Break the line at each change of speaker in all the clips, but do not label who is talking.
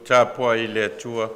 Tapuai i le Atua.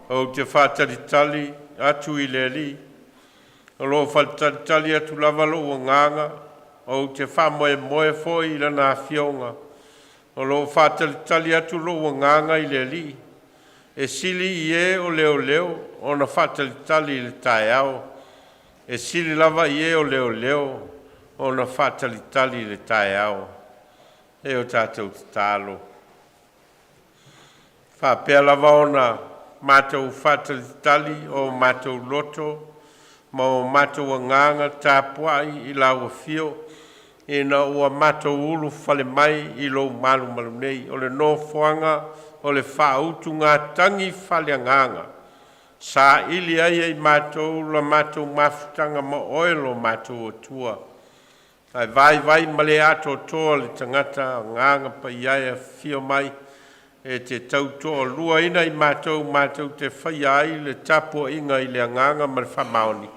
Ou te faatalitali atu i le Alii, o lo o faatalitali atu lava lou agaga, ou te faamoemoe foi i Lana Afioga. O lo o faatalitali atu lou agaga i le Alii, e sili i e o leoleo ona faatalitali i le taeao, e sili lava i e o leoleo ona faatalitali i le taeao. E o tatou tatalo faapea lava ona matou faatalitali o matou loto ma o matou agaga tapuai i lau Afio, ina ua matou ulufale mai i lou malumalu nei, o le nofoaga o le faautugatagi faaleagaga, saili ai e i matou la matou mafutaga ma Oe lo matou Atua. Ae vaivai ma le atoatoa le tagata, Agaga Paia e, afifio mai e te tautoaluaina i matou matou te faia ai le tapuaiga i le agaga ma le faamaoni,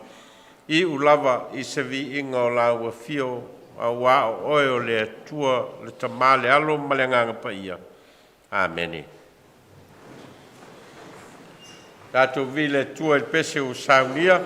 iu lava i se viiga o lau Afio, aua o Oe o le Atua, le Tama, le Alo ma le Agaga Paia. Amene. Tatou viia le Atua i le pese ua saunia.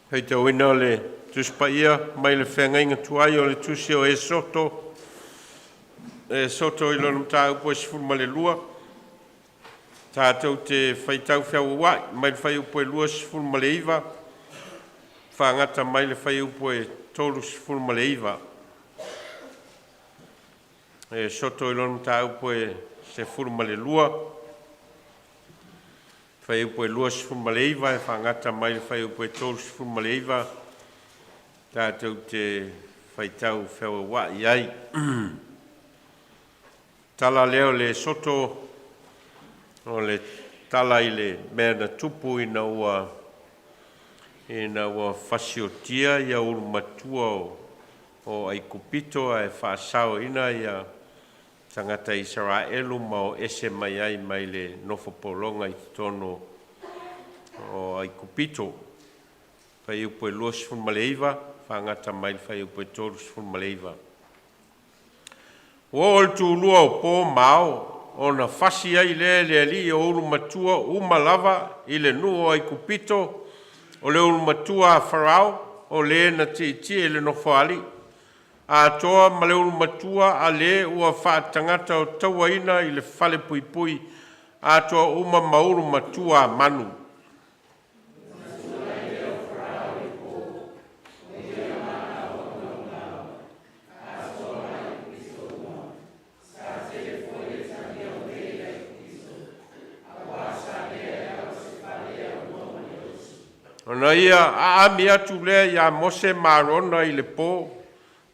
Faitauina o le Tusi Paia mai le Feagaiga Tuai o le Tusi o Esoto, Esoto i lona mataupu e 12, tatou te faitau feauauai mai le fuaiupu e 29 faagata mai le fuaiupu e 39. Esoto i lona mataupu e 12, fuaiupu e 29 e faagata mai le fuaiupu e 39, tatou te faitau feauauai ai. Tala lea o le Esoto, o le tala i le mea na tupu ina ua fasiotia ia ulumatua o Aikupito ae faasaoina ia tagata Isaraelu ma o ese mai ai mai le nofo pologa i totonu o Aikupito. Fuaiupu e 29 faagata mai le fuaiupu e 39. Ua oo i le tulua o po ma ao ona fasi ai lea e le alii o ulumatua uma lava i le nuu o Aikupito o le ulumatua a Farao o le na tietie i le nofoalii, atoa ma le ulumatua a le ua faatagata-tauaina i le falepuipui, atoa uma ma ulumatua a manu. Ona ia aami atu lea ia Mose ma Arona i le po,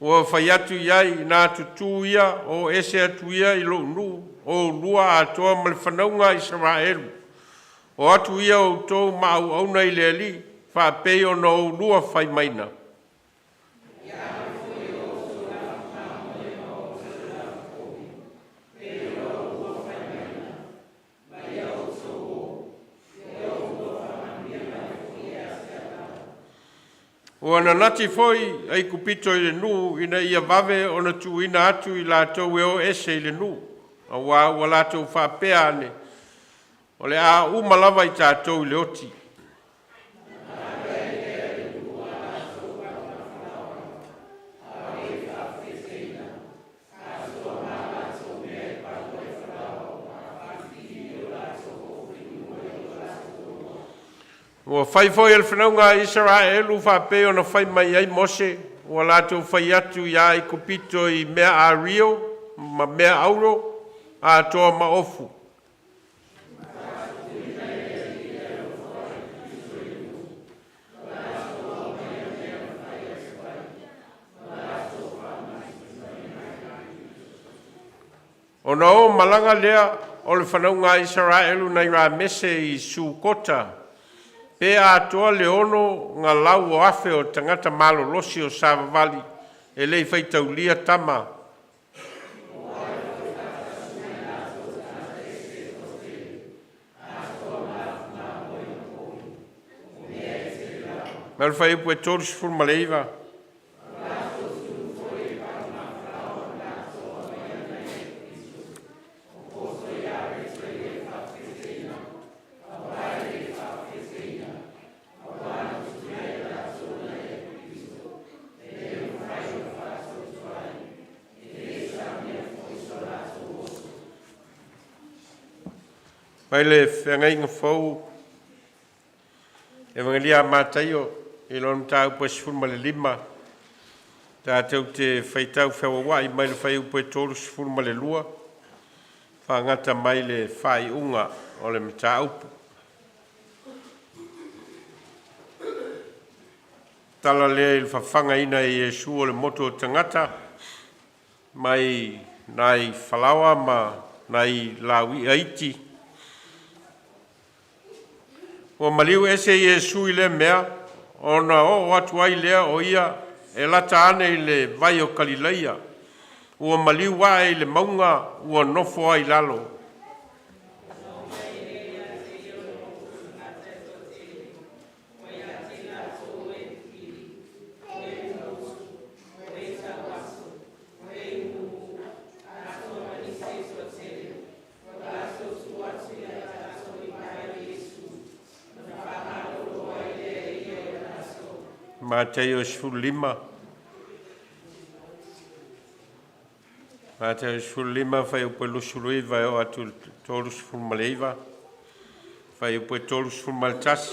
ua fai atu i ai, “Ina tutū ia o ese atu ia i lou nuu, o oulua atoa ma le fanauga a Isaraelu. O atu ia outou ma auauna i le Alii, faapei ona oulua fai maina.” Ua nanati foi Aikupito i le nuu ina ia vave ona tuuina atu i latou e o ese i le nuu, auā ua latou faapea ane, “O le a uma lava i tatou i le oti.” Ua fai foi e le fanauga a Isaraelu faapei ona fai mai ai Mose. Ua latou fai atu ia Aikupito i meaario ma meaauro, atoa ma ofu. Ona o malaga lea o le fanauga a Isaraelu nai Ramese i Sukota, pe atoa le 600,000 o tagata malolosi o savavali, e le i faitaulia tama. Mai le fuaiupu e 39. Mai le Feagaiga Fou, Evagelia a Mataio i lona mataupu e 15, tatou te faitau feauauai mai le fuaiupu e 32 faagata mai le faaiuga o le mataupu. Tala lea i le fafagaina e Iesu o le motu o tagata mai nai falaoa ma nai lauia iti. Ua maliu ese Iesu i lea mea, ona oo atu ai lea o ia e lata ane i le vai o Kalileia, ua maliu ae i le mauga ua nofo ai i lalo. Mataio 15, Mataio 15 fuaiupu 29 e oo atu i le 39, fuaiupu 31.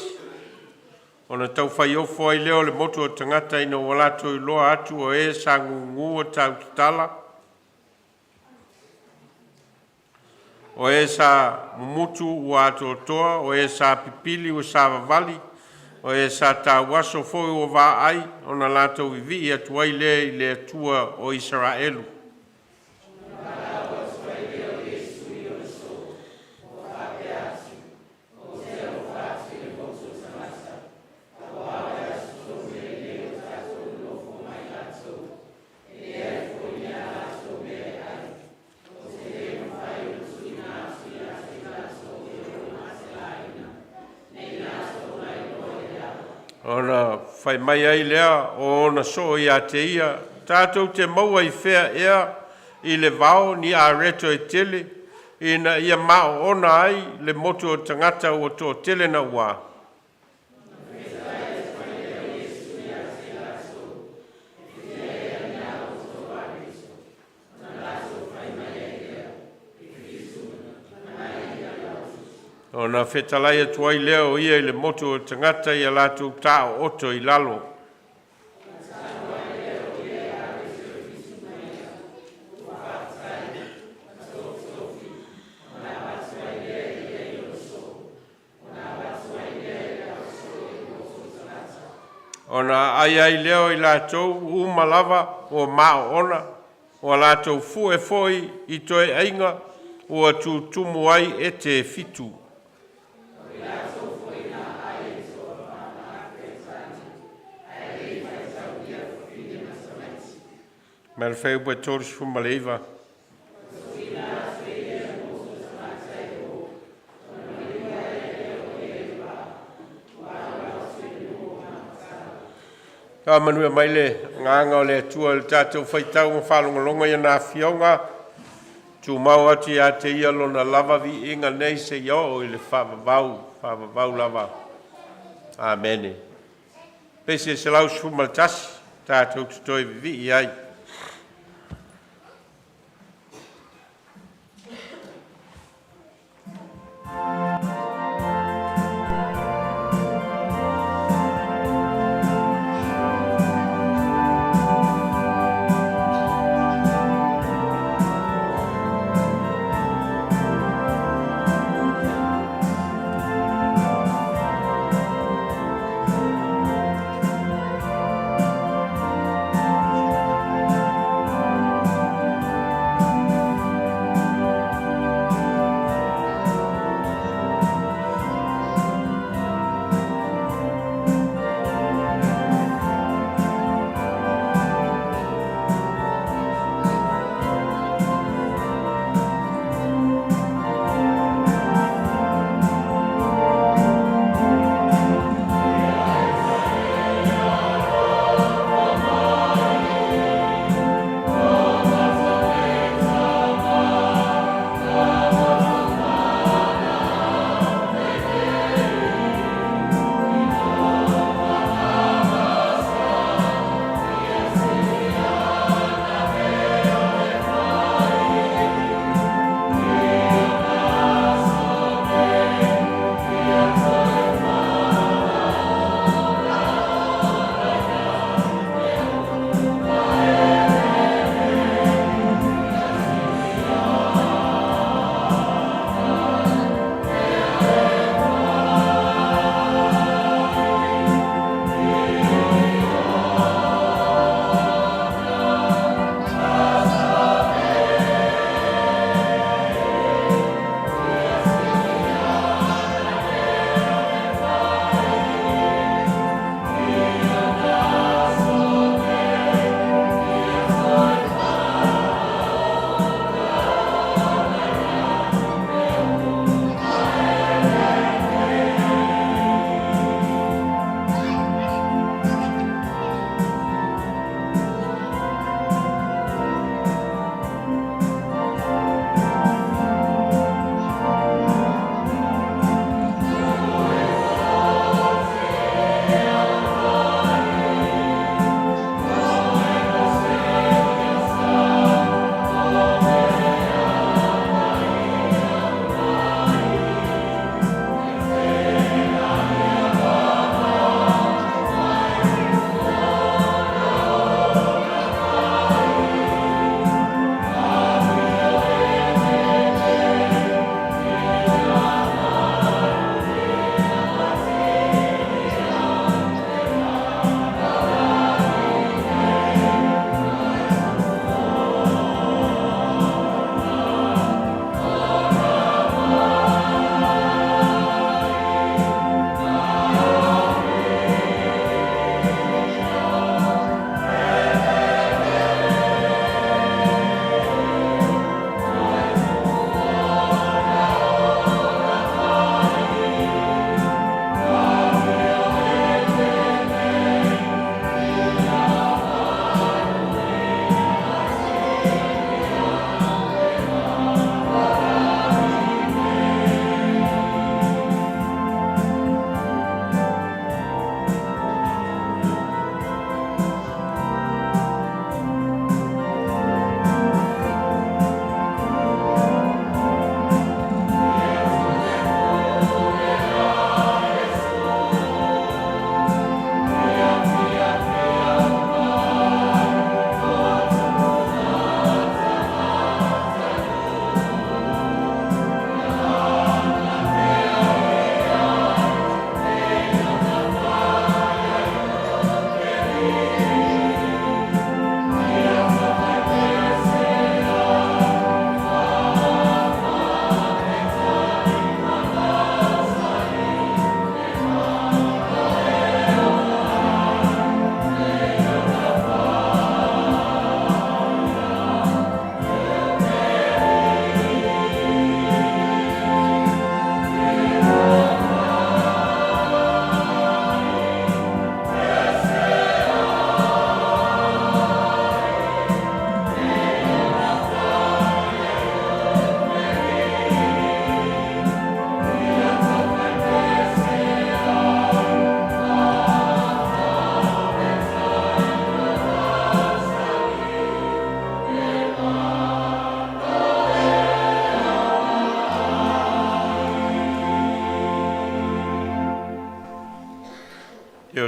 Ona taufaiofo ai lea o le motu o tagata ina ua latou iloa atu o e sa gugu tautatala, o e sa mumutu ua atoatoa, o e sa pipili ua savavali, o e sa tauaso foi ua vaai, ona latou vivii atu ai lea i le Atua o Isaraelu. Ona fai mai ai lea o ona soo ia te ia, “Tatou te maua i fea ea i le vao ni areto e tele, ina ia maoona ai le motu o tagata ua toatele naua?” Ona fetalai atu ai lea o Ia i le motu o tagata ia latou taooto i lalo. Ona aai ai lea o i latou uma lava ua maoona, ua latou fue foi i toeaiga ua tutumu ai ete e fitu. Ma le fuaiupu 39. Faamanuia mai le Agaga o le Atua i le tatou faitau ma faalogologo i ana Afioga, tumau atu ia te Ia Lona lava viiga nei seia oo i le faavavau, faavavau lava. Amene. Pese 111, tatou te toe vivii ai.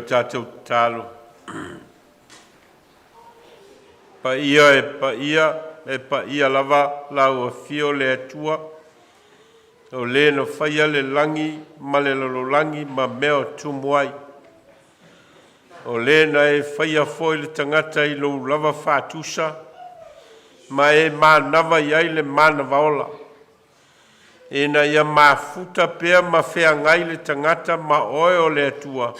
tatou tatalo. Paia e paia, e paia lava lau afio le Atua, o le na faia le lagi ma le lalolagi ma mea o tumu ai. O le na e faia foi le tagata i lou lava faatusa ma e manava i ai le manava ola, ina ia mafuta pea ma feagai le tagata ma oe o le Atua,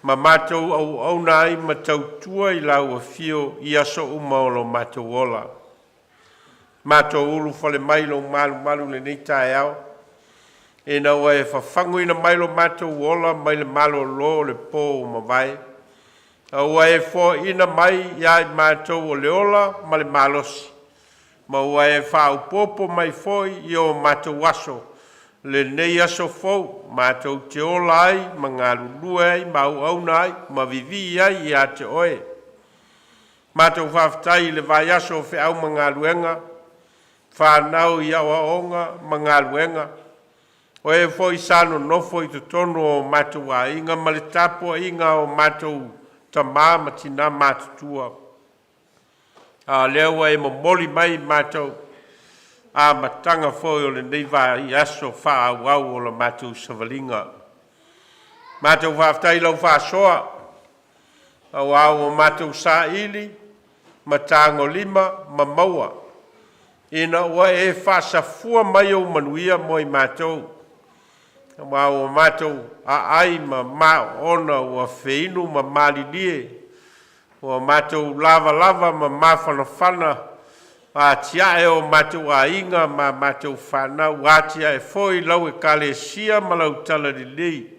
ma matou auauna ai ma tautua i lau afio i aso uma o lo matou ola. Matou ulufale mai i lou malumalu i lenei taeao, ina ua e fafaguina mai lo matou ola mai le malolo o le po ua mavae, a ua e foaina mai ia i matou o le ola ma le malosi, ma ua e faaopoopo mai foi i o matou aso lenei aso fou matou te ola ai ma galulue ai ma auauna ai ma vivii ai ia te Oe. Matou faafetai i le vaiaso o feau ma galuega, fanau i aoaoga ma galuega, o e foi sa nonofo i totonu o matou aiga ma le tapuaiga a o matou tama ma tina matutua. A o lea ua e momoli mai i matou amataga foi o lenei vaiaso faaauau o la matou savaliga. Matou faafetai i lau faasoa auā ua matou saili ma tagolima ma maua ina ua e faasafua mai ou manuia mo i matou, aua ua matou aai ma maoona ua feinu ma malilie, ua matou lavalava ma mafanafana atiae o matou aiga ma matou fanau, ua atiae foi lau Ekalesia ma lau talalelei,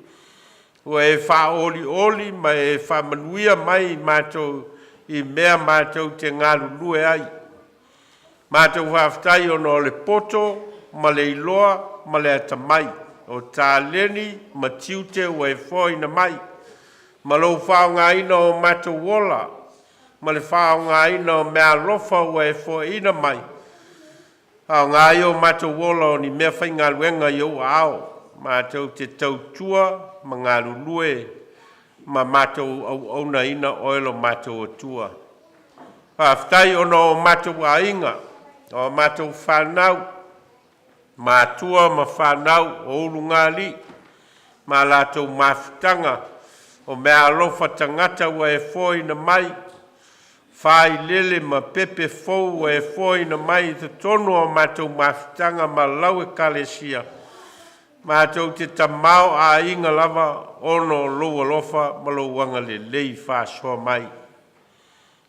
ua e faaolioli ma e faamanuia mai i matou i mea matou te galulue ai. Matou faafetai ona o le poto ma le iloa ma le atamai, o taleni ma tiute ua e foaina mai, ma lou faaaogaina o matou ola ma le faaaogaina o meaalofa ua e foaina mai, faaaoga ai o matou ola o ni meafaigaluega i ou aao, matou te tautua ma galulue ma matou auaunaina oe lo matou Atua. Faafetai ona o matou aiga, o matou fanau, matua ma fanau o ulugalii ma latou mafutaga, o meaalofa tagata ua e foaina mai, failele ma pepe fou ua e foaina mai i totonu o matou mafutaga ma lau Ekalesia, matou te tamaoaiga lava ona o lou alofa ma lou agalelei faasoa mai.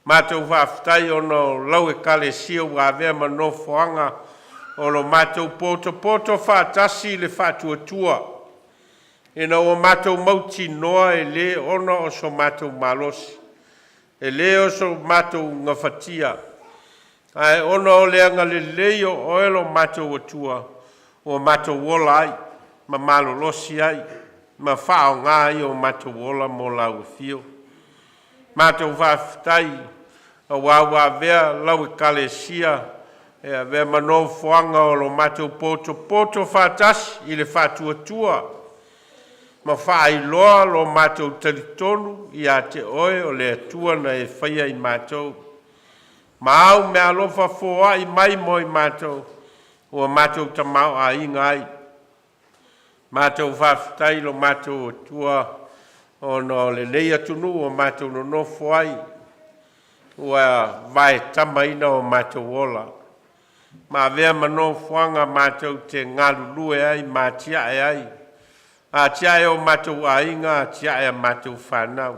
Matou faafetai ona o lau Ekalesia ua avea ma nofoaga o lo matou potopoto faatasi i le faatuatua, ina ua matou mautinoa e le ona o so matou malosi, e le o so matou gafatia, ae ona o le agalelei o Oe lo matou Atua, ua matou ola ai ma malolosi ai ma faaaoga ai o matou ola mo lau afio. Matou faafetai auā ua avea lau Ekalesia e avea ma nofoaga o lo matou potopoto faatasi i le faatuatua ma faailoa lo matou talitonu ia te Oe o le Atua na e faia i matou ma au meaalofa foai mai mo i matou ua matou tamaoaiga ai. Matou faafetai i lo matou Atua ona o lenei atunuu ua matou nonofo ai, ua vaetamaina o matou ola ma avea ma nofoaga matou te galulue ai ma atiae ai, atiae o matou aiga, atiae a matou fanau,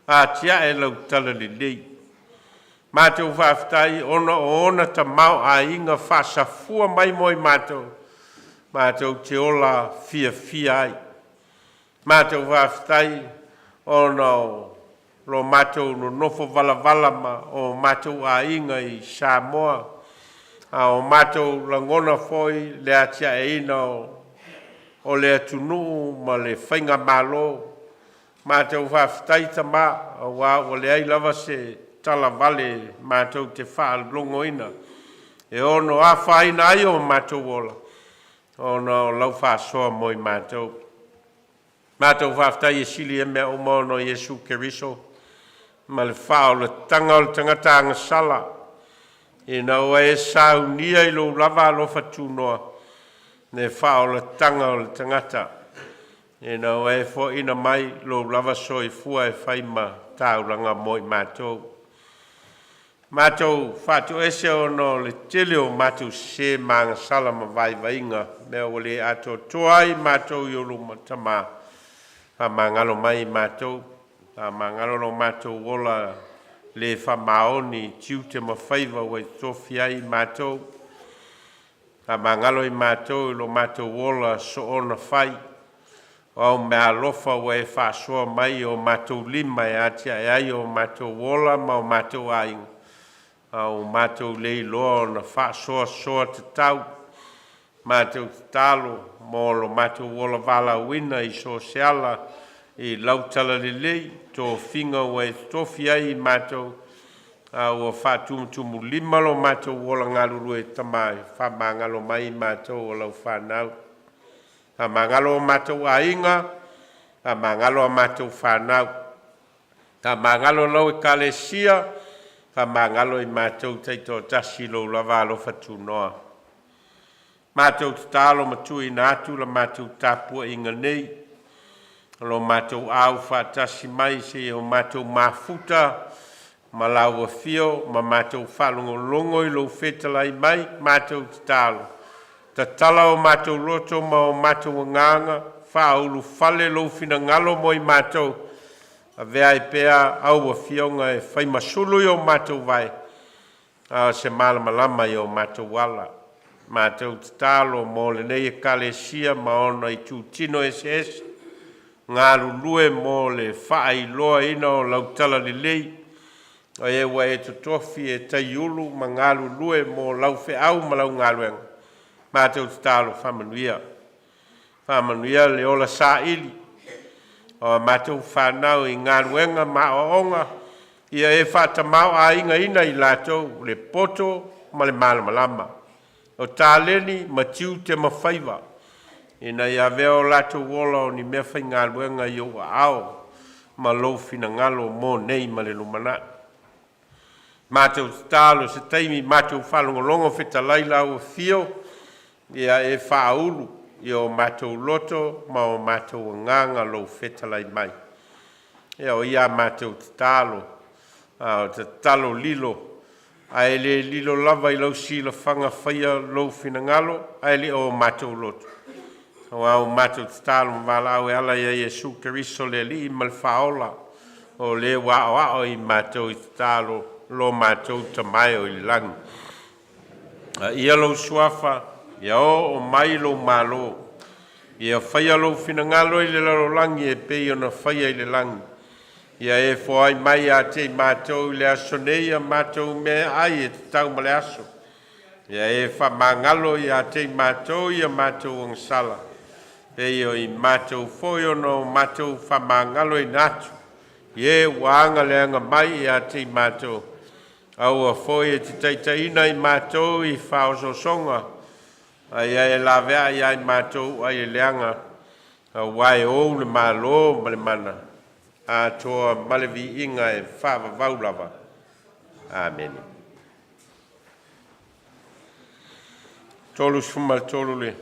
atiae lau talalelei. Matou faafetai ona o ona tamaoaiga faasafua mai mo i matou, matou te ola fiafia ai. Matou faafetai ona o lo matou nonofo valavala ma o matou aiga i Samoa, a o matou lagona foi le atiaeina o le atunuu ma le faigamalo. Matou faafetai Tama, auā ua leai lava se talavale matou te faalogoina e ono afaina ai o matou ola, ona o lau faasoa mo i matou. Matou faafetai e sili ia mea uma ona o Iesu Keriso ma le faaolataga o le tagata agasala, ina ua e saunia i lou lava alofa tunoa le faaolataga o le tagata, ina ua e foaina mai lou lava soifua e fai ma taulaga mo i matou. Matou faatoese ona o le tele o matou sese ma agasala ma vaivaiga, mea ua le atoatoa ai matou i ou luma. Tama, faamagalo mai i matou, faamagalo lo matou ola le faamaoni i tiute ma faiva ua e tofia ai i matou. Faamagalo i matou i lo matou ola soona fai, o au meaalofa ua e faasoa mai i o matou lima e atiae ai o matou ola ma o matou aiga, a ua matou le iloa ona faasoasoa tatau. Matou tatalo mo lo matou ola valaauina i so o se ala i lau talalelei, tofiga ua e totofi ai i matou, a ua faatumutumulima lo matou ola galulue. Tama e faamagalo mai i matou o lau fanau, faamagalo o matou aiga, faamagalo a matou fanau, faamagalo lau Ekalesia, faamagalo i matou taitoatasi i lou lava alofa tunoa. Matou tatalo ma tuuina atu la matou tapuaiga nei, o lo matou aufaatasi mai seia o matou mafuta ma lau afio ma matou faalogologo i lou fetalai mai. Matou tatalo, tatala o matou loto ma o matou agaga, faaulufale lou finagalo mo i matou, avea ai pea au afioga e faimasulu i o matou vae, a o se malamalama i o matou ala. Matou tatalo mo lenei Ekalesia ma ona itutino eseese, galulue mo le faailoaina o lau talalelei, o e ua e totofi e taiulu ma galulue mo lau feau ma lau galuega. Matou tatalo, faamanuia, faamanuia le ola saili o a matou fanau i galuega ma aoaoga, ia e faatamaoaigaina i latou le poto ma le malamalama, o taleni ma tiute ma faiva, ina ia avea o latou ola o ni meafaigaluega i ou aao ma lou finagalo mo nei ma le lumanai. Matou tatalo, se taimi matou faalogologo fetalai lau afio, ia e faaulu i o matou loto ma o matou agaga lou fetalai mai. Ia o ia a matou tatalo, a o tatalo lilo, ae le lilo lava i lau silafaga faia lou finagalo ae le o matou loto. Aua ua matou tatalo ma valaau e ala ia Iesu Keriso le Alii ma le Faaola, o le ua aoao i matou i tatalo lo matou Tama e o i le lagi. A ia lou suafa, ia oo mai lou malo, ia faia lou finagalo i le lalolagi e pei ona faia i le lagi. Ia e foai mai ia te i matou i le aso nei a matou meaai e tatau ma le aso. Ia e faamagalo ia te i matou ia matou agasala, pei o i matou foi ona o matou faamagaloina atu i e ua agaleaga mai ia te i matou. Aua foi e te taitaiina i matou i faaosoosoga, a ia e laveai ia i matou ai le leaga, auā e ou le malo ma le mana, atoa ma le viiga e faavavau lava. Amene. 33 le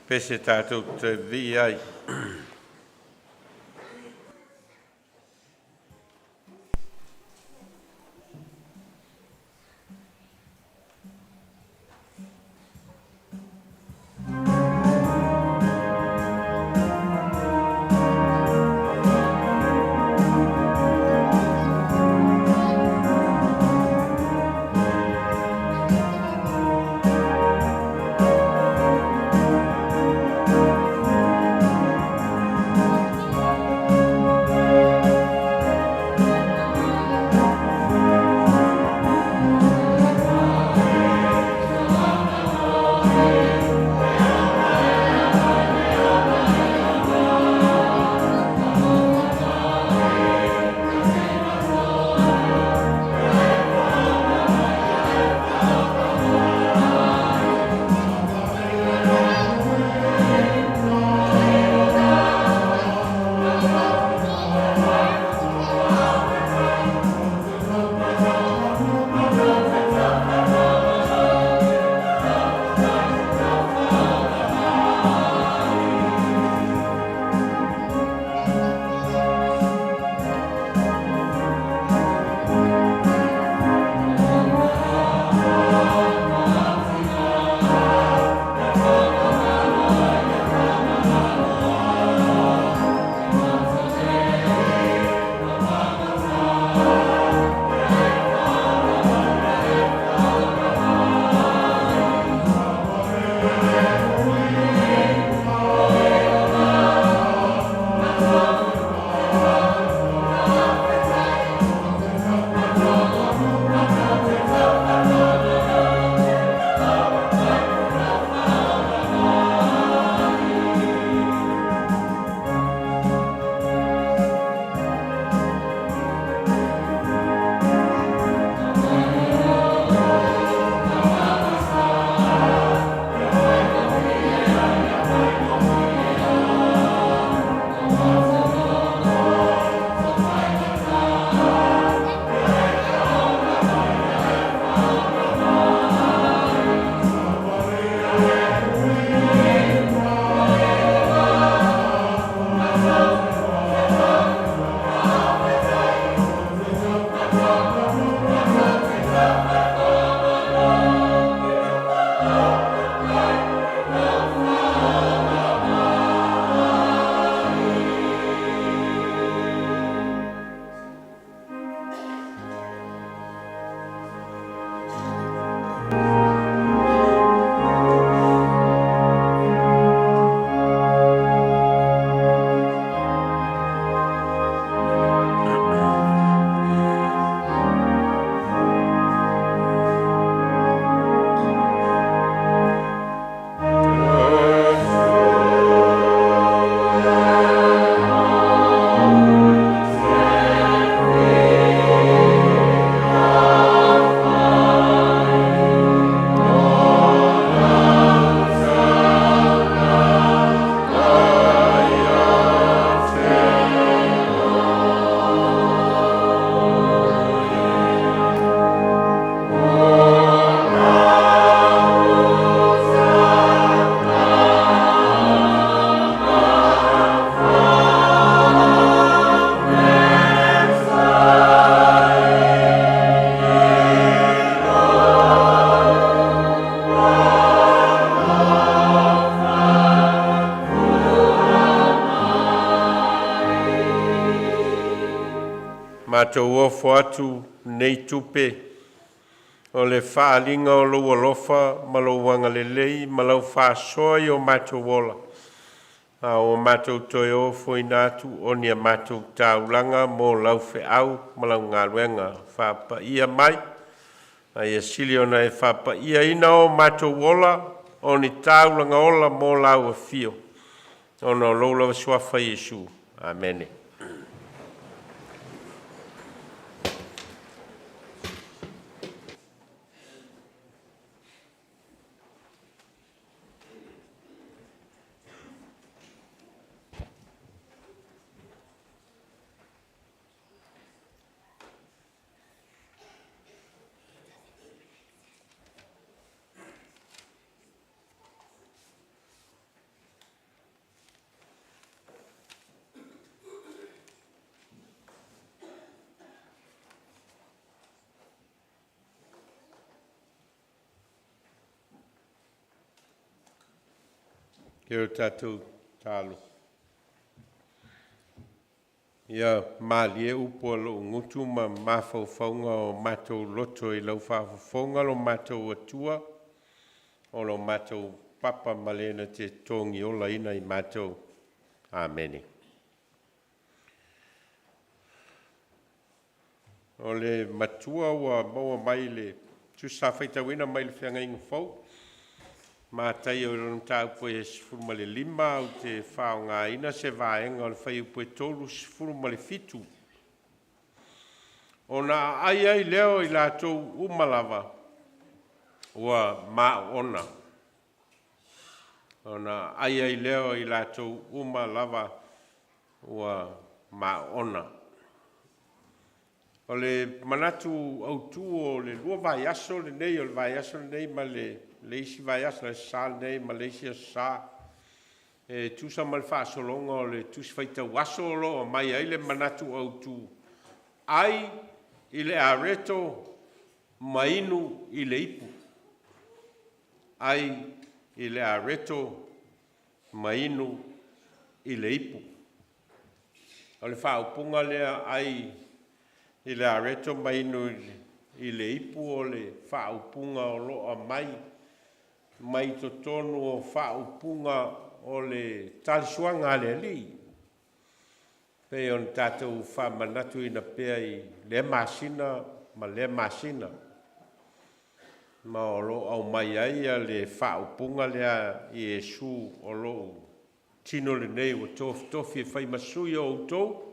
pese tatou te vivii ai. matou ofo atu nei tupe o le faaaliga o lou alofa ma lou agalelei ma lau faasoa i o matou ola, a ua matou toe ofoina atu o ni a matou taulaga mo lau feau ma lau galuega. Faapaia mai, a ia sili ona e faapaiaina o matou ola o ni taulaga ola mo lau afio, ona o lou lava suafa Iesu. Amene. E o tatou tatalo. Ia malie upu a lou gutu ma mafaufauga o matou loto i lau faafofoga lo matou Atua, o lo matou papa ma le na te togiolaina i matou. Amene. O le matua ua maua mai le tusi sa faitauina mai le Feagaiga Fou, Mataio i lona mataupu e 15, ou te faaaogaina se vaega o le fuaiupu e 37. Ona aai ai lea o i latou uma lava ua maoona. Ona aai ai lea o i latou uma lava ua maoona. O le manatu autu o le lua vaiaso lenei, o le vaiaso lenei ma le isi vaiaso, le Aso Sa lenei ma le isi Aso Sa, e tusa ma le faasologa o le Tusi Faitau Aso o lo o aumai ai le manatu autu, ai i le areto ma inu i le ipu. Ai i le areto ma inu i le ipu. O le faaupuga lea, ai i le areto ma inu i le ipu, o le faaupuga o lo o aumai mai totonu o faaupuga o le talisuaga a le Alii, pei ona tatou faamanatuina pea i lea masina ma lea masina, ma o lo o aumai ai le faaupuga lea a Iesu, o lou tino lenei ua tofitofi e fai ma sui o outou,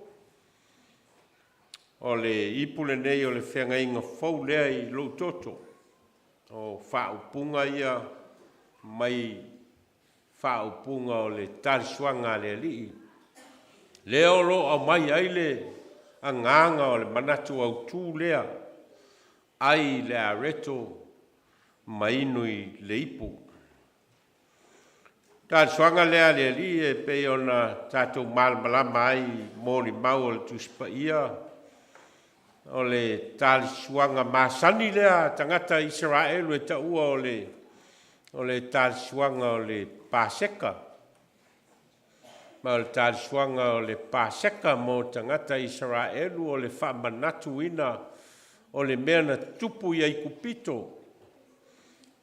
o le ipu lenei o le feagaiga fou lea i lou toto. O faaupuga ia mai faaupuga o le talisuaga a le Alii, lea o lo o aumai ai le agaga o le manatu autu lea, ai le areto ma inu i le ipu. Talisuaga lea a le Alii e pei ona tatou malamalama ai i molimau o le Tusi Paia, o le talisuaga masani lea a tagata Isaraelu e taua o le talisuaga o le Paseka. Ma o le talisuaga o le Paseka mo tagata Isaraelu o le faamanatuina o le mea na tupu i Aikupito,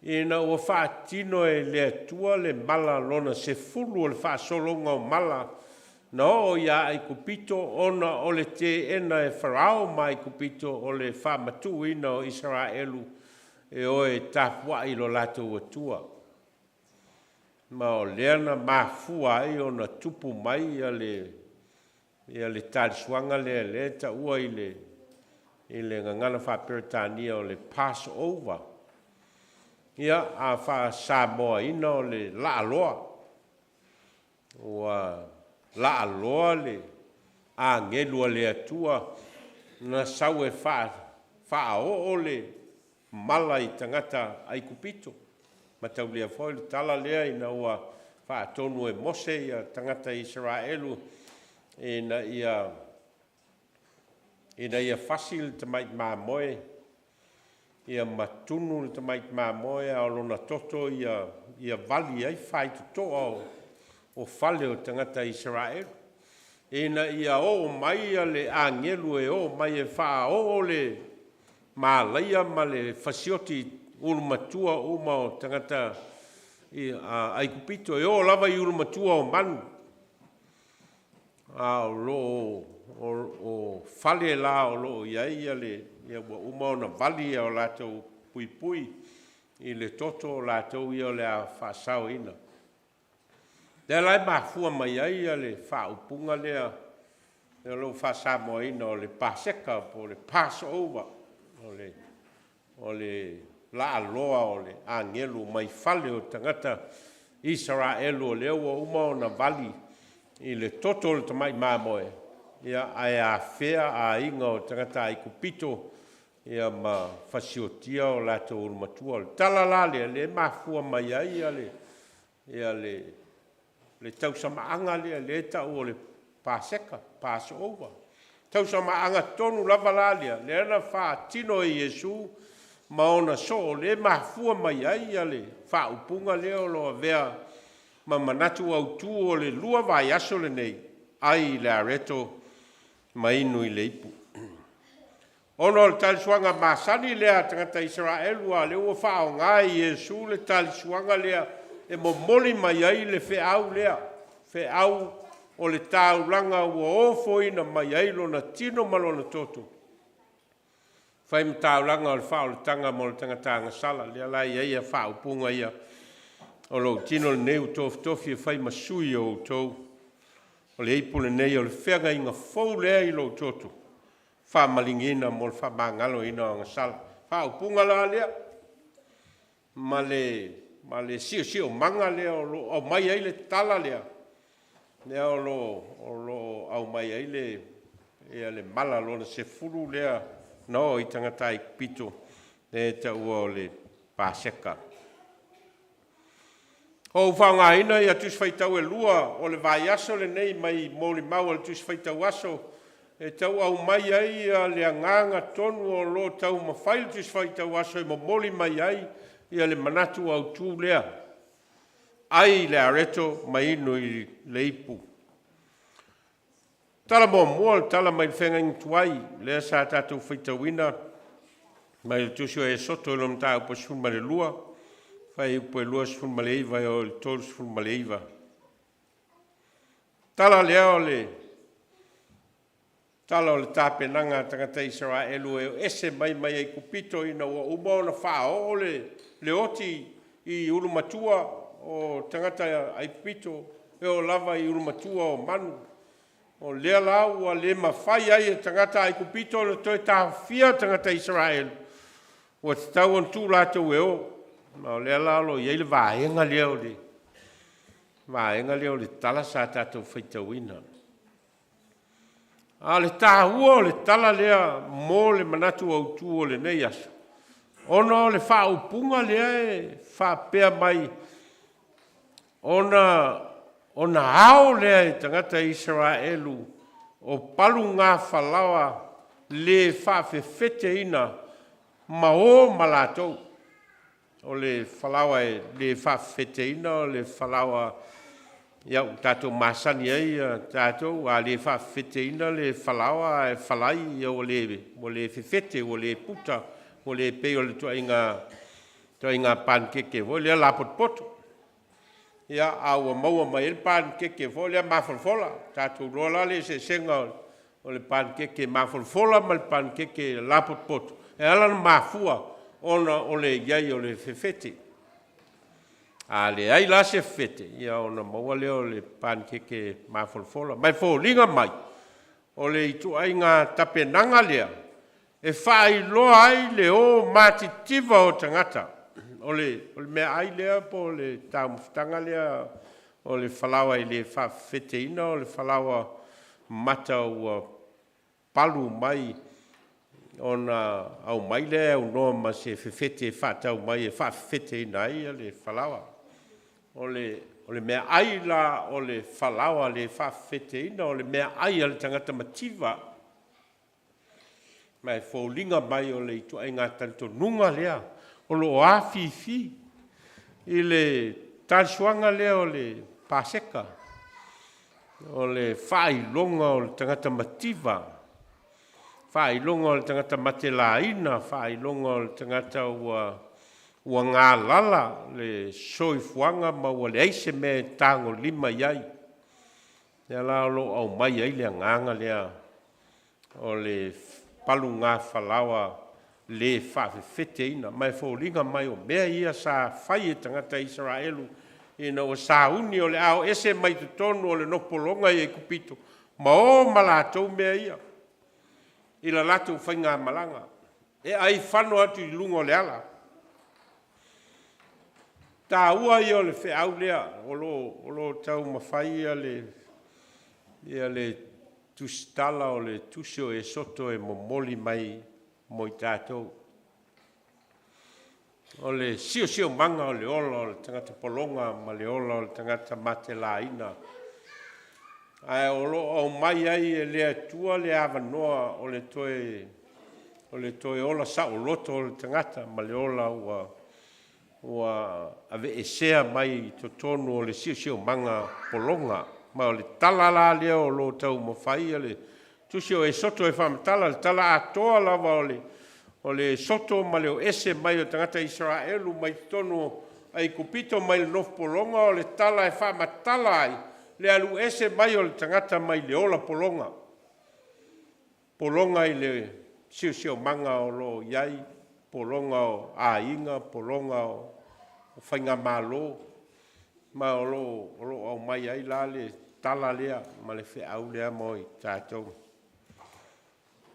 ina ua faatino e le Atua le mala lona 10 o le faasologa o mala na oo ia Aikupito, ona o le teena e Farao ma Aikupito o le faamatuuina o Isaraelu e o e tapuai i lo latou Atua. Ma o lea na mafua ai ona tupu mai le talisuaga lea lea e taua i le gagana faa-Peretania o le Passover. Ia, a faa-Samoaina o le laaloa. Ua laaloa le agelu a le Atua na sau e faaoo le mala i tagata Aikupito. Mataulia foi le tala lea ina ua faatonu e Mose ia tagata Isaraelu ina ia fasi le tamai mamoe, ia ma tunu le tamai mamoe, a o lona toto ia vali ai faitotoa o fale o tagata Isaraelu. ina ia oo mai le agelu e oo mai e faaoo le malaia ma le fasioti ulumatua uma o tagata Aikupito, e oo lava i ulumatua o manu, a o lo o fale la o lo o i ai le, ua uma ona vali o latou puipui i le toto o latou ia o le a faasaoina. Lea la e mafua mai ai le faaupuga lea o lou faa-Samoaina o le Paseka po o le Passover, o le laaloa o le agelu mai fale o tagata Isaraelu o lea ua uma ona vali i le toto o le tamai mamoe, ae afea aiga o tagata Aikupito ma fasiotia o latou ulumatua. O le tala la lea lea e mafua mai ai le tausamaaga lea lea e tau o le Paseka, Passover. Tausamaaga tonu lava la lea lea na faatino e Iesu ma ona soo, lea e mafua mai ai le faaupuga lea o lo o avea ma manatu autu o le 2 vaiaso lenei, ai i le areto ma inu i le ipu. Ona o le talisuaga masani lea a tagata Isaraelu, a o lea ua faaaoga e Iesu le talisuaga lea e momoli mai ai le feau lea, feau o le taulaga ua ofoina mai ai lona tino ma lona toto, fai ma taulaga o le faaolataga mo le tagata agasala. Lea la e i ai faaupuga ia, o lou tino lenei ua tofitofi e fai ma sui o outou, o le ipu lenei o le feagaiga fou lea i lou toto, faamaligiina mo le faamagaloina o agasala. Faaupuga la lea ma le siosiomaga lea o lo o aumai ai le tala lea, lea o lo o aumai ai le mala lona 10 lea na oo i tagata Aikupito, lea e taua o le Paseka. Ua ou faaaogaina tusi faitau e lua o le vaiaso lenei mai molimau a le Tusi Faitau Aso e tau aumai ai le agaga tonu o lo o taumafai le Tusi Faitau Aso e momoli mai ai le manatu autu lea, ai i le areto ma inu i le ipu. Tala muamua o le tala mai le feagaiga tuai, lea sa tatou faitauina mai le tusi o Esoto i lona mataupu 12, fuaiupu e 29 e oo i le 39. Tala lea o le tala o le tapenaga a tagata Isaraelu e ese mai Aikupito ina ua uma ona faaoo le oti i ulumatua o tagata Aikupito e oo lava i ulumatua o manu. O lea la ua le mafai ai e tagata Aikupito ona toe taofia tagata Isaraelu, ua tatau ona tuu latou e o. Ma o lea la o lo o i ai le vaega lea o le tala sa tatou faitauina. A o le taua o le tala lea mo le manatu autu o lenei aso, ona o le faaupuga lea e faapea mai, ona ao lea e tagata Isaraelu o palugafalaoa le faafefeteina ma o ma latou. O le falaoa e le faafefeteina o le falaoa ua tatou masani ai tatou, a le faafefeteina le falaoa ae falai, ia ua le fefete, ua le puta, ua le pei o le ituaiga panikeke foi lea lapotopoto, a ua maua mai ai le panikeke foi lea mafolafola. Tatou iloa la le eseesega o le panikeke mafolafola ma le panikeke lapotopoto, e ala ona mafua ona o le i ai o le fefete. A leai la se fefete, ia ona maua lea o le panikeke mafolafola. Ma e foliga mai o le ituaiga tapenaga lea e faailoa ai le o matitiva o tagata. O le meaai lea po o le taumafataga lea o le falaoa e le faafefeteina, o le falaoa mata ua palu mai ona aumai lea e aunoa ma se fefete e faatau mai e faafefeteina ai le falaoa. O le meaai la o le falaoa le faafefeteina, o le meaai a le tagata mativa. Ma e foliga mai o le ituaiga talitonuga lea o lo o afifi i le talisuaga lea o le Paseka. O le faailoga o le tagata mativa, faailoga o le tagata matelaina, faailoga o le tagata ua ua galala le soifuaga ma ua leai se mea e tagolima i ai. Lea la o lo o aumai ai le agaga lea o le palugafalaoa le faafefeteina, ma e foliga mai o mea ia sa fai e tagata Isaraelu ina ua sauni o le a o ese mai totonu o le nofopologa i Aikupito ma o ma latou mea ia i la latou faigamalaga e aifano atu i luga o le ala. Taua ia o le feau lea o lo o taumafai ia le tusitala o le tusi o Esoto e momoli mai mo i tatou. O le siosiomaga o le ola o le tagata pologa ma le ola o le tagata matelaina, ae o lo o aumai ai e le Atua le avanoa o le toe o le toe ola saoloto o le tagata ma le ola ua ua aveesea mai i totonu o le siosiomaga pologa. Ma o le tala la lea o lo o taumafai le Tusi o Esoto e faamatala, le tala atoa lava o le o le Esoto ma le o ese mai o tagata Isaraelu mai totonu o Aikupito mai le nofopologa, o le tala e faamatala ai le alu ese mai o le tagata mai le ola pologa, pologa i le siosiomaga o lo o i ai, pologa o aiga, pologa o faigamalo, ma o lo o aumai ai la le tala lea ma le feau lea mo i tatou.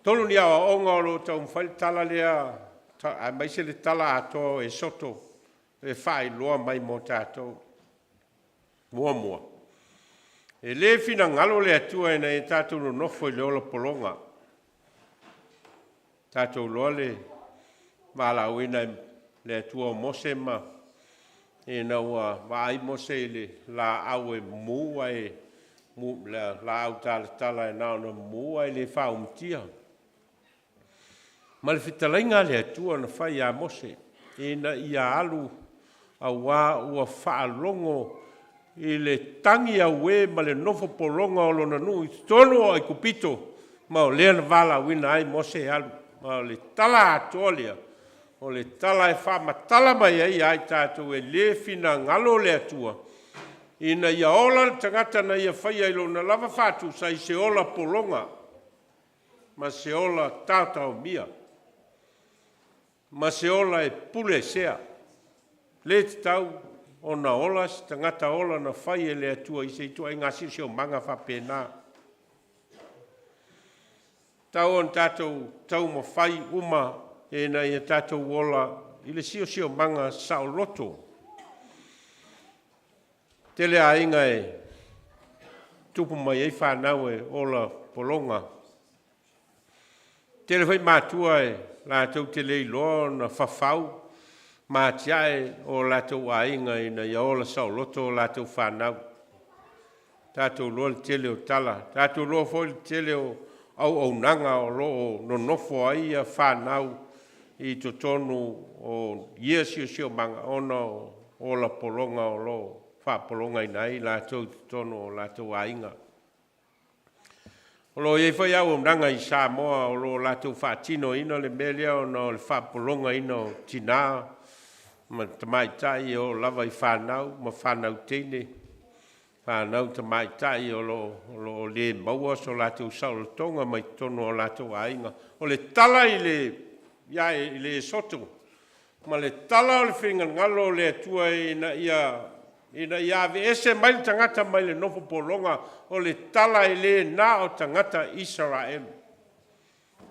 Tolu ni aoaoga o lo o taumafai le tala lea, aemaise le tala atoa o Esoto e faailoa mai mo tatou. Muamua, e le finagalo le Atua ina ia tatou nonofo i le ola pologa. Tatou iloa le valaauina e le Atua o Mose ma ina ua vaai Mose i le laau e mumu ae le laau talatala e na ona mumu ae le faaumatia. Ma le fetalaiga a le Atua na fai ia Mose ina ia alu, auā ua faalogo i le tagi auē ma le nofo pologa o lona nuu i totonu o Aikupito, ma o lea na valaauina ai Mose e alu. Ma o le tala atoa lea, o le tala e faamatala mai ai ia i tatou e le finagalo le Atua ina ia ola le tagata na ia faia i lona lava faatusa i se ola pologa ma se ola taotaomia ma se ola e puleesea. Le tatau ona ola se tagata ola na fai e le Atua i se ituaiga siosiomaga faapena. Tau ona tatou taumafai uma ina ia tatou ola i le siosiomaga saoloto. Tele aiga e tupu mai ai fanau e ola pologa. Tele foi matua e latou te le iloa ona fafau ma atiae o latou aiga ina ia ola saoloto o latou fanau. Tatou iloa le tele o tala, tatou iloa foi le tele o auaunaga o lo o nonofo ai fanau i totonu o ia siosiomaga ona o ola pologa o lo o faapologaina ai latou i totonu o latou aiga. O lo o i ai foi auaunaga i Samoa o lo o latou faatinoina le mea lea ona o le faapologaina o tinā ma tamaitai e oo lava i fanau ma fanau teine, fanau tamaitai o lo o le maua so latou saolotoga mai totonu o latou aiga. O le tala i le i le Esoto ma le tala o le finagalo o le Atua ina ia aveese mai le tagata mai le nofo pologa, o le tala e le na o tagata Isaraelu.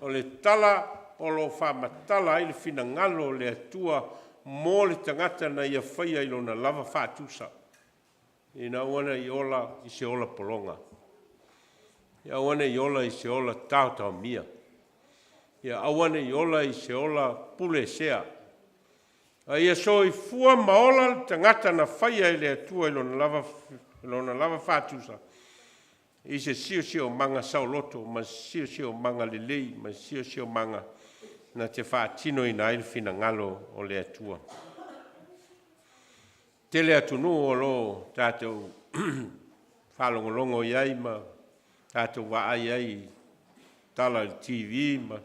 O le tala o lo o faamatala ai le finagalo o le Atua mo le tagata na ia faia i lona lava faatusa, ina aua ne i ola i se ola pologa, ia aua ne i ola i se ola taotaomia, ia aua ne i ola i se ola puleesea, a ia soifua ma ola le tagata na faia e le Atua i lona lava faatusa i se siosiomaga saoloto ma se siosiomaga lelei ma se siosiomaga na te faatinoina ai le finagalo o le Atua. Tele atunuu o lo o tatou faalogologo i ai ma tatou vaai ai i tala i le TV ma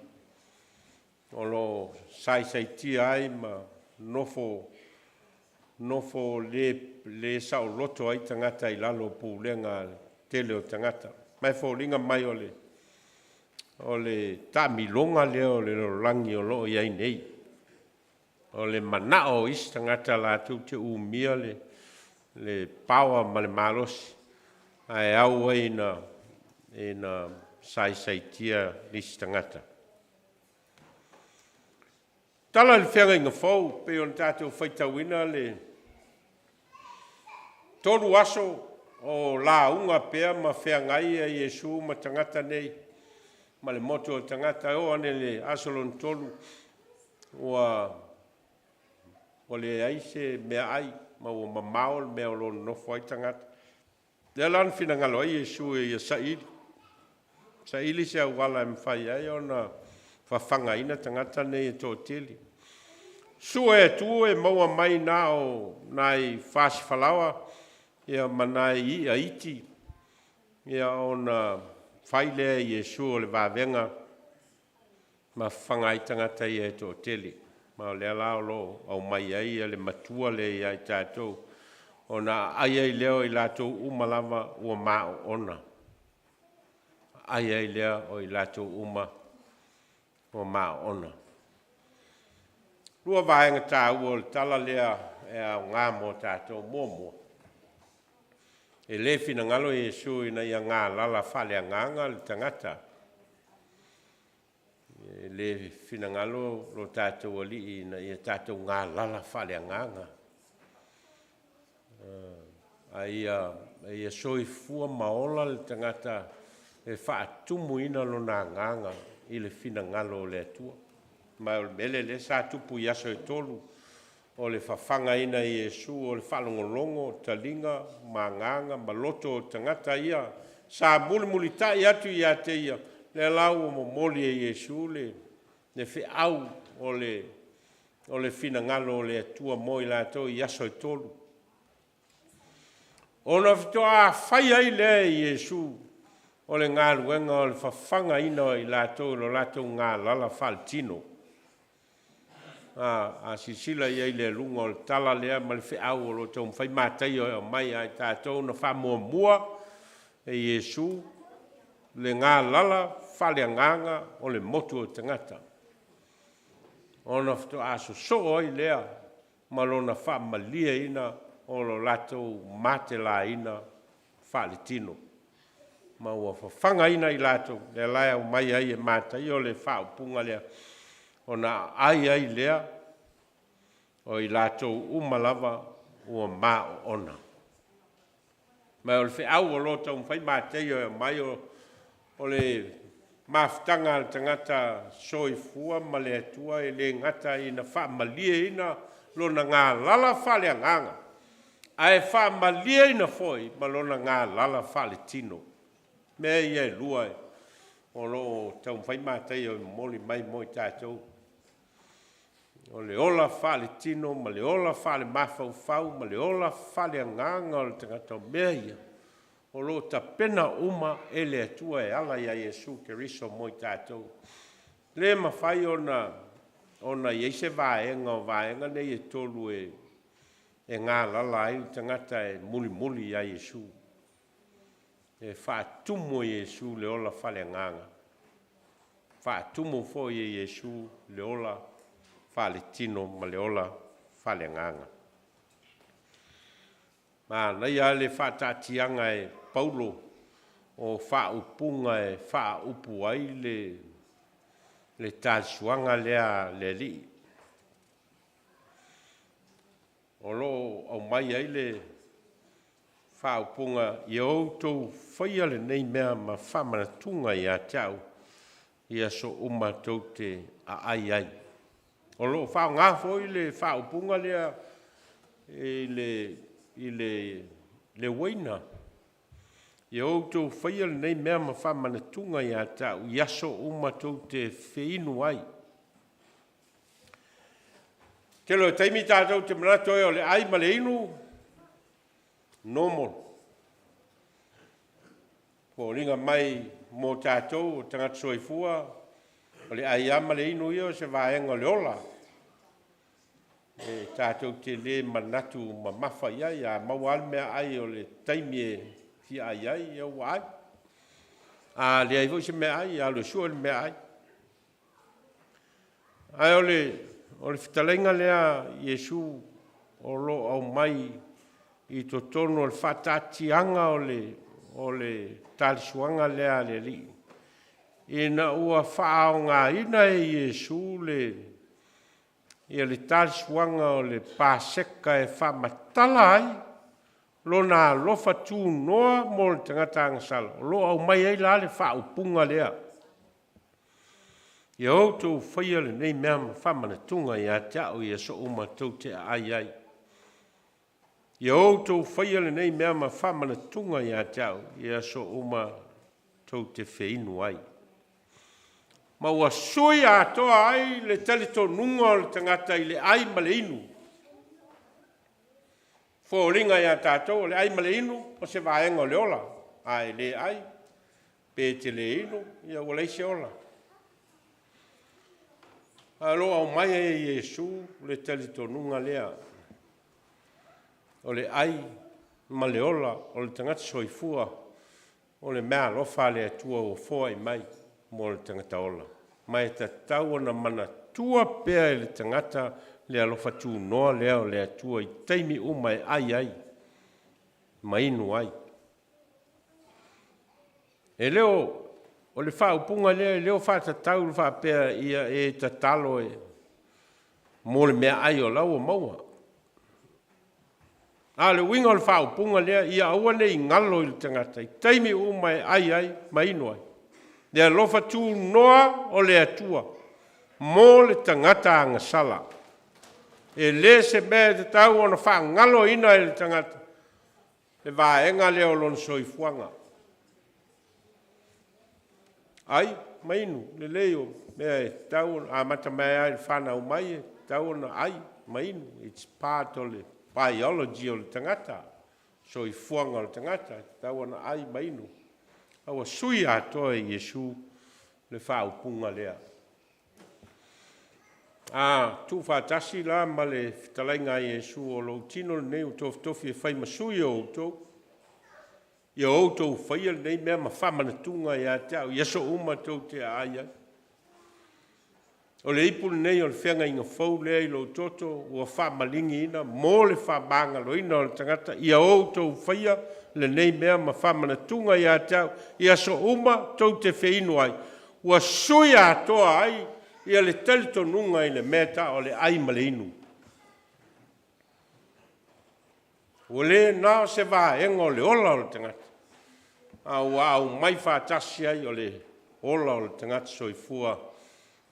o lo o saisaitia ai ma nofo nofo le le saoloto ai tagata i lalo o pulega a le tele o tagata. Ma e foliga mai o le o le taamiloga lea o le lalolagi o lo o i ai nei. O le manao o isi tagata latou te umia le le power ma le malosi ae au ai ina ina saisaitia nisi tagata. Tala i le Feagaiga Fou, pei ona tatou faitauina le 3 aso o lauga pea ma feagai ia Iesu ma tagata nei ma le motu o tagata, e oo ane i le aso lona 3 ua leai se meaai ma ua mamao le mea o lo o nonofo ai tagata. Lea la na finagalo ai Iesu ia saili, saili se auala e mafai ai ona fafagaina tagata nei e toatele. Sue atu e maua mai na o nai fasifalaoa ia ma nai i'a iti, ia ona fai lea e Iesu o le vavega ma fafaga ai tagata ia e toatele. Ma o lea la o lo o aumai ai le matua lea ia i tatou, ona aai ai lea o i latou uma lava ua maoona. Aai ai lea o i latou uma ua maoona. 2 vaega taua o le tala lea e aoga mo tatou. Muamua, e le finagalo Iesu ina ia galala faaleagaga le tagata. E le finagalo lo tatou Alii ina ia tatou galala faaleagaga, a ia soifua ma ola le tagata e faatumuina lona agaga i le finagalo o le Atua. Ma o le mea lea sa tupu i aso e 3 o le fafagaina e Iesu o le faalogologo o taliga ma agaga ma loto o tagata ia sa mulimulitai atu ia te ia, lea la ua momoli e Iesu le feau o le finagalo o le Atua mo i latou i aso e 3. Ona faatoa fai ai lea e Iesu o le galuega o le fafagaina o i latou i lo latou galala faaletino. A silasila i ai i le aluga o le tala lea ma le feau o lo o taumafai Mataio e aumai ia i tatou, na faamuamua e Iesu le galala faaleagaga o le motu o tagata, ona faatoa sosoo ai lea ma lona faamalieina o lo latou matelaina faaletino, ma ua fafagaina i latou. Lea la e aumai ai e Mataio le faaupuga lea, ona aai ai lea o i latou uma lava ua maoona. Ma o le feau o lo o taumafai Mataio e aumai, o le mafutaga a le tagata soifua ma le Atua, e le gata ina faamalieina lona galala faaleagaga, ae faamalieina foi ma lona galala faaletino. Mea ia e lua o lo o taumafai Mataio e momoli mai mo i tatou, o le ola faaletino ma le ola faalemafaufau ma le ola faaleagaga o le tagata. O mea ia o lo o tapena uma e le Atua e ala ia Iesu Keriso mo i tatou. Le mafai ona i ai se vaega o vaega nei e 3 e galala ai le tagata e mulimuli ia Iesu. E faatumu e Iesu le ola faaleagaga, faatumu foi e Iesu le ola faaletino ma le ola faaleagaga. Manaia le faataatiaga e Paulo o faaupuga e faaupu ai le talisuaga lea a le Alii. O lo o aumai ai le faaupuga, ia outou faia lenei mea ma faamanatuga ia te au i aso uma tou te aai ai. O lo o faaaoga foi le faaupuga lea i le uaina. Ia outou faia lenei mea ma faamanatuga ia te au i aso uma tou te feinu ai. Tele o taimi tatou te manatu ai o le ai ma le inu, normal. Foliga mai mo tatou o tagata soifua, o le ai lava ma le inu ia o se vaega o le ola e tatou te le manatu mamafa i ai. A maua lava le meaai o le taimi e fia ai ai, ia ua ai. A leai foi se meaai, ia alu e sue le meaai. Ae o le fetalaiga lea a Iesu o lo o aumai i totonu o le faataatiaga o le talisuaga lea a le Alii, ina ua faaaogaina e Iesu le talisuaga o le Paseka e faamatala ai Lona alofa tunoa mo le tagata agasala, o lo o aumai ai la le faaupuga lea, Ia outou faia lenei mea ma faamanatuga ia te au i aso uma tou te aai ai. Ia outou faia lenei mea ma faamanatuga ia te au i aso uma tou te feinu ai. Ma ua sui atoa ai le talitonuga o le tagata i le ai ma le inu. Foliga ia tatou o le ai ma le inu o se vaega o le ola. A e le ai pe e te le inu, ia ua leai se ola. Ae o lo o aumai ai e Iesu le talitonuga lea, o le ai ma le ola o le tagata soifua, o le meaalofa a le Atua ua foai mai mo le tagata ola. Ma e tatau ona manatua pea e le tagata le alofa tunoa lea o le Atua i taimi uma e ai ai ma inu ai. E le o, o le faaupuga lea e le o faatatau i le faapea ia e tatalo e mo le meaai o la ua maua. A o le uiga o le faaupuga lea, ia aua ne i galo i le tagata i taimi uma e ai ai ma inu ai, le alofa tunoa o le Atua mo le tagata agasala. E le se mea e tatau ona faagaloina e le tagata le vaega lea o lona soifuaga. Ai ma inu, lelei o mea e tatau ona amata mai lava i le fanau mai, e tatau ona ai ma inu. It's part o le biology o le tagata, soifuaga o le tagata, e tatau ona ai ma inu. A ua sui atoa e Iesu le faaupuga lea. A tuufaatasi la ma le fetalaiga a Iesu, o lou tino lenei ua tofitofi e fai ma sui o outou, ia outou faia lenei mea ma faamanatuga ia te au i aso uma tou te aai ai. O le ipu lenei o le feagaiga fou lea i lou toto ua faamaligiina mo le faamagaloina o le tagata, ia outou faia lenei mea ma faamanatuga ia te au i aso uma tou te feinu ai, ua sui atoa ai ia le talitonuga i le mea e tau o le ai ma le inu. Ua le na o se vaega o le ola o le tagata, a ua aumai faatasi ai o le ola o le tagata soifua,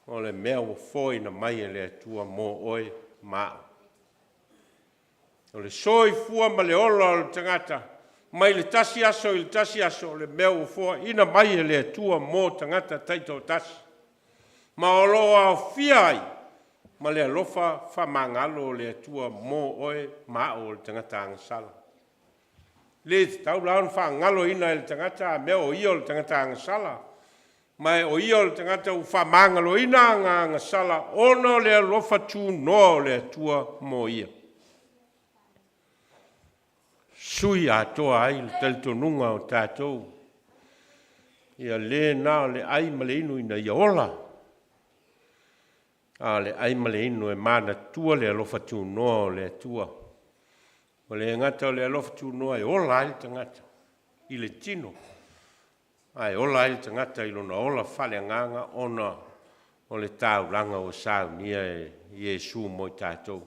o le mea ua foaina mai e le Atua mo oe ma au. O le soifua ma le ola o le tagata mai le tasi aso i le tasi aso, o le mea ua foaina mai e le Atua mo tagata taitoatasi, ma o lo o aofia ai ma le alofa faamagalo o le Atua mo oe ma au o le tagata agasala. E le tatau la ona faagaloina e le tagata a mea o ia o le tagata agasala, ma o ia o le tagata ua faamagaloina ana agasala ona o le alofa tunoa o le Atua mo ia. Sui atoa ai le talitonuga o tatou, ia le na o le ai ma le inu ina ia ola, a o le ai ma le inu e manatua le alofa tunoa o le Atua. Ua le gata o le alofa tunoa e ola ai le tagata i le tino, ae ola ai le tagata i lona ola faaleagaga ona o le taulaga ua saunia e Iesu mo i tatou.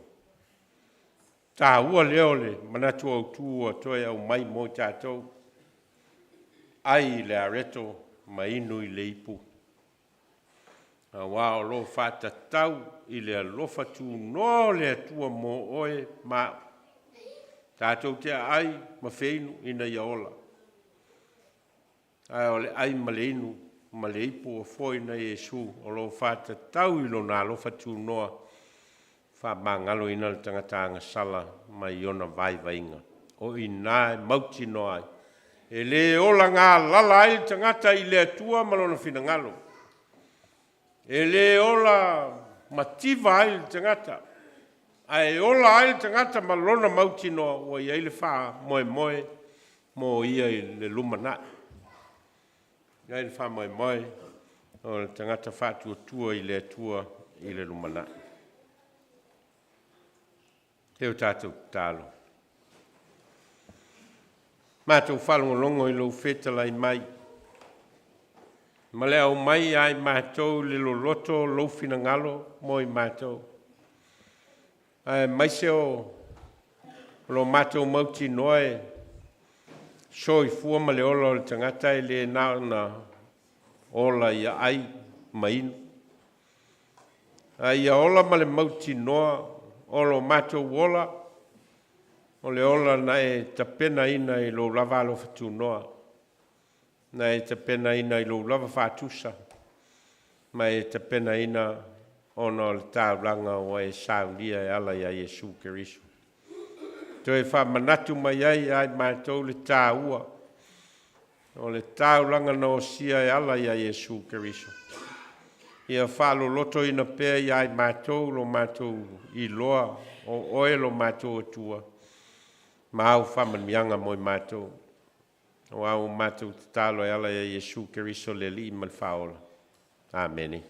Taua lea o le manatu autu ua toe aumai mo i tatou, ai i le areto ma inu i le ipu, aua o lo o faatatau i le alofa tunoa o le Atua mo oe ma au, tatou te aai ma feinu ina ia ola. Ae o le ai ma le inu ma le ipu ua foaina e Iesu o lo o faatatau i lona alofa tunoa, faamagaloina le tagata agasala mai ona vaivaiga. O i ina e mautinoa ai E lē ola galala ai le tagata i le Atua ma lona finagalo. E lē ola mativa ai le tagata, ae ola ai le tagata ma lona mautinoa ua i ai le faamoemoe mo ia i le lumanai. E i ai le faamoemoe o le tagata faatuatua i le Atua i le lumanai. Se o tatou tatalo, matou faalogologo i lou fetalai mai ma le aumai ia i matou le loloto o lou finagalo mo i matou, aemaise o lo matou mautinoa e soifua ma le ola o le tagata e le na ona ola ia ai ma inu, a ia ola ma le mautinoa o lo matou ola, o le ola na e tapenaina i lou lava alofa tunoa, na e tapenaina i lou lava faatusa, ma e tapenaina ona o le taulaga ua e saunia e ala ia Iesu Keriso. Toe faamanatu mai ai ia i matou le taua o le taulaga na osia e ala ia Iesu Keriso. Ia faalolotoina pea ia i matou lo matou iloa o oe lo matou Atua ma au faamanuiaga mo i matou. Aua ua matou tatalo e ala ia Iesu Keriso le Alii ma le Faaola. Amene.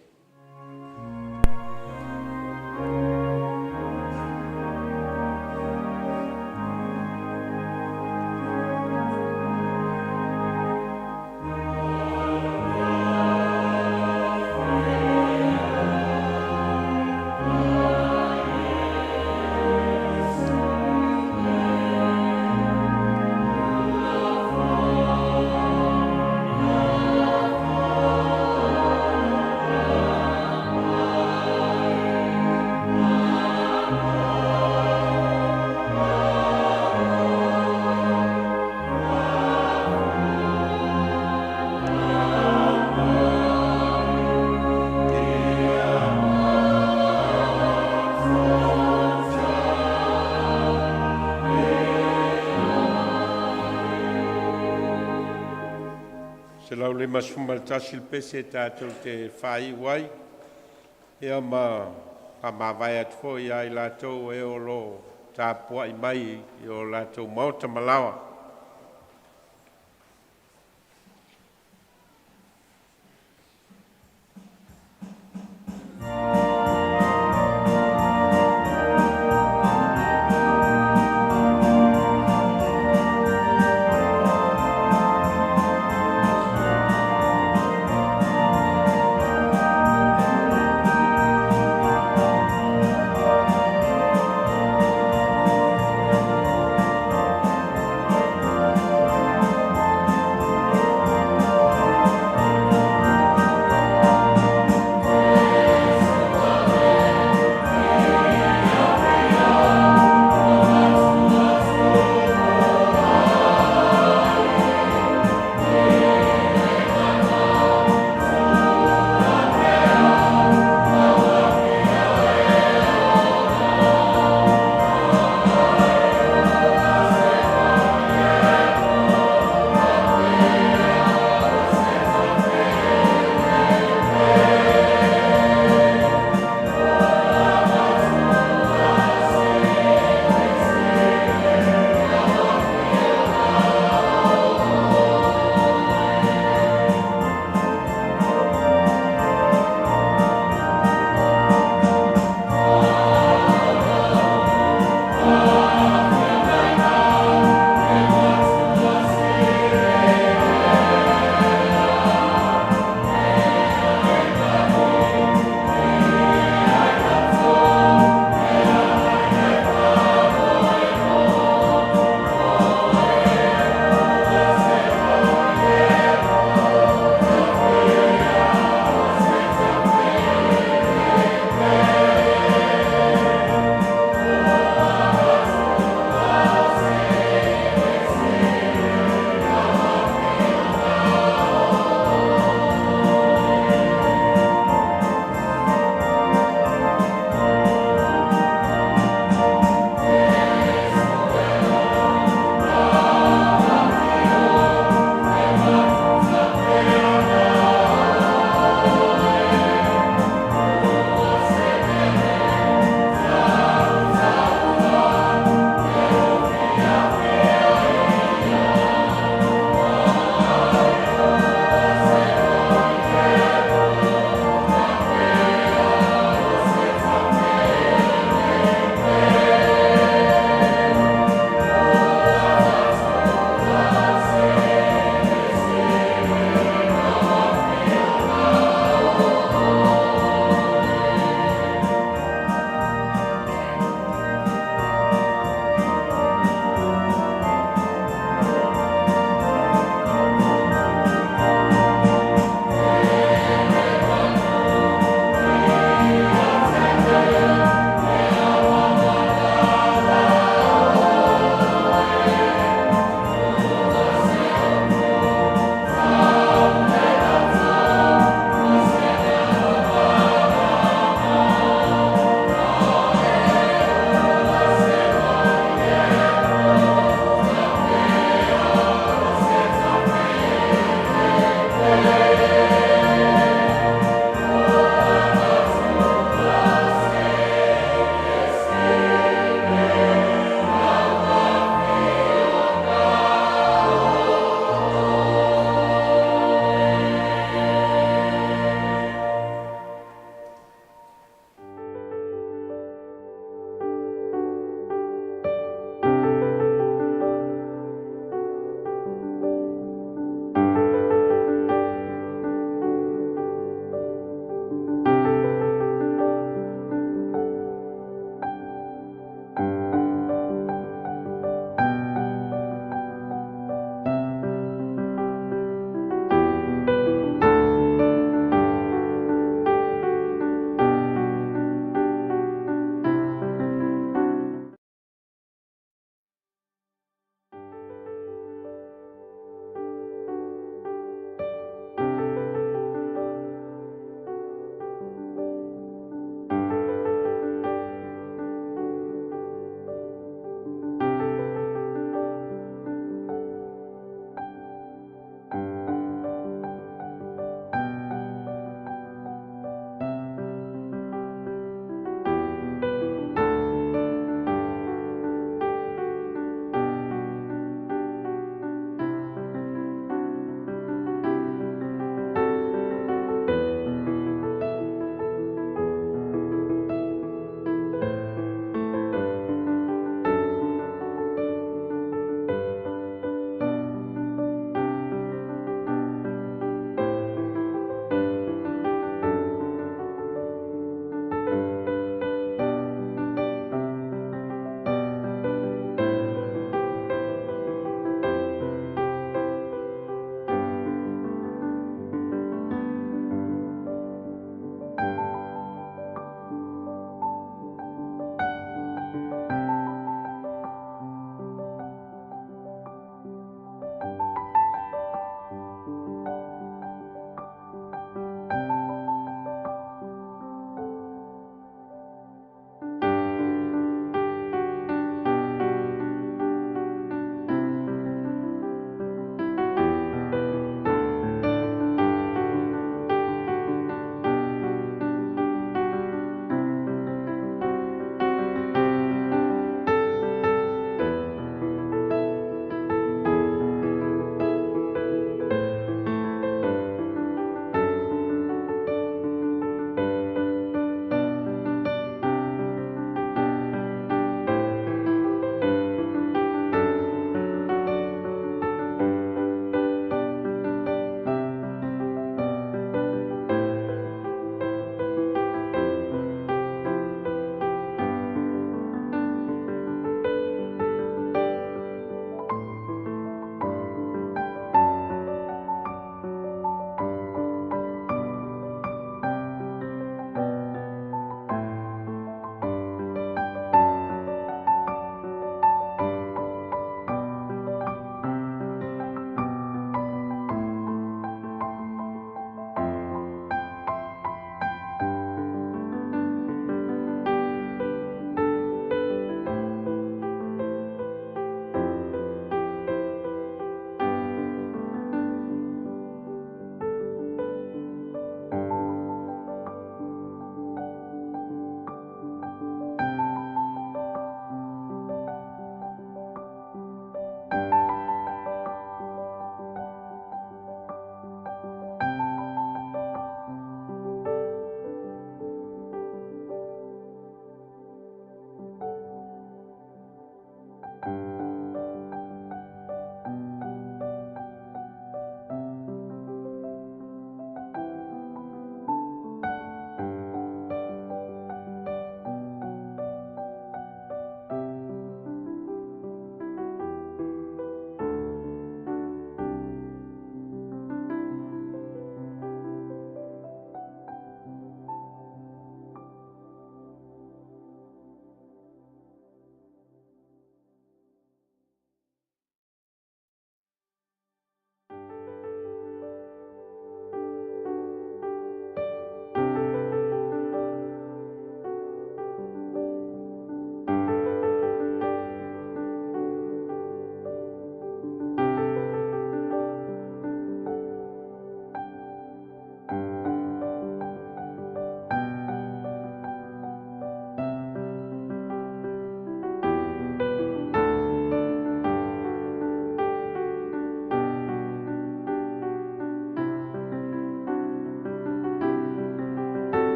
151 le pese tatou te faaiu ai, ia ma faamavae atu foi ia i latou e o lo o tapuai mai i o latou maota ma laoa.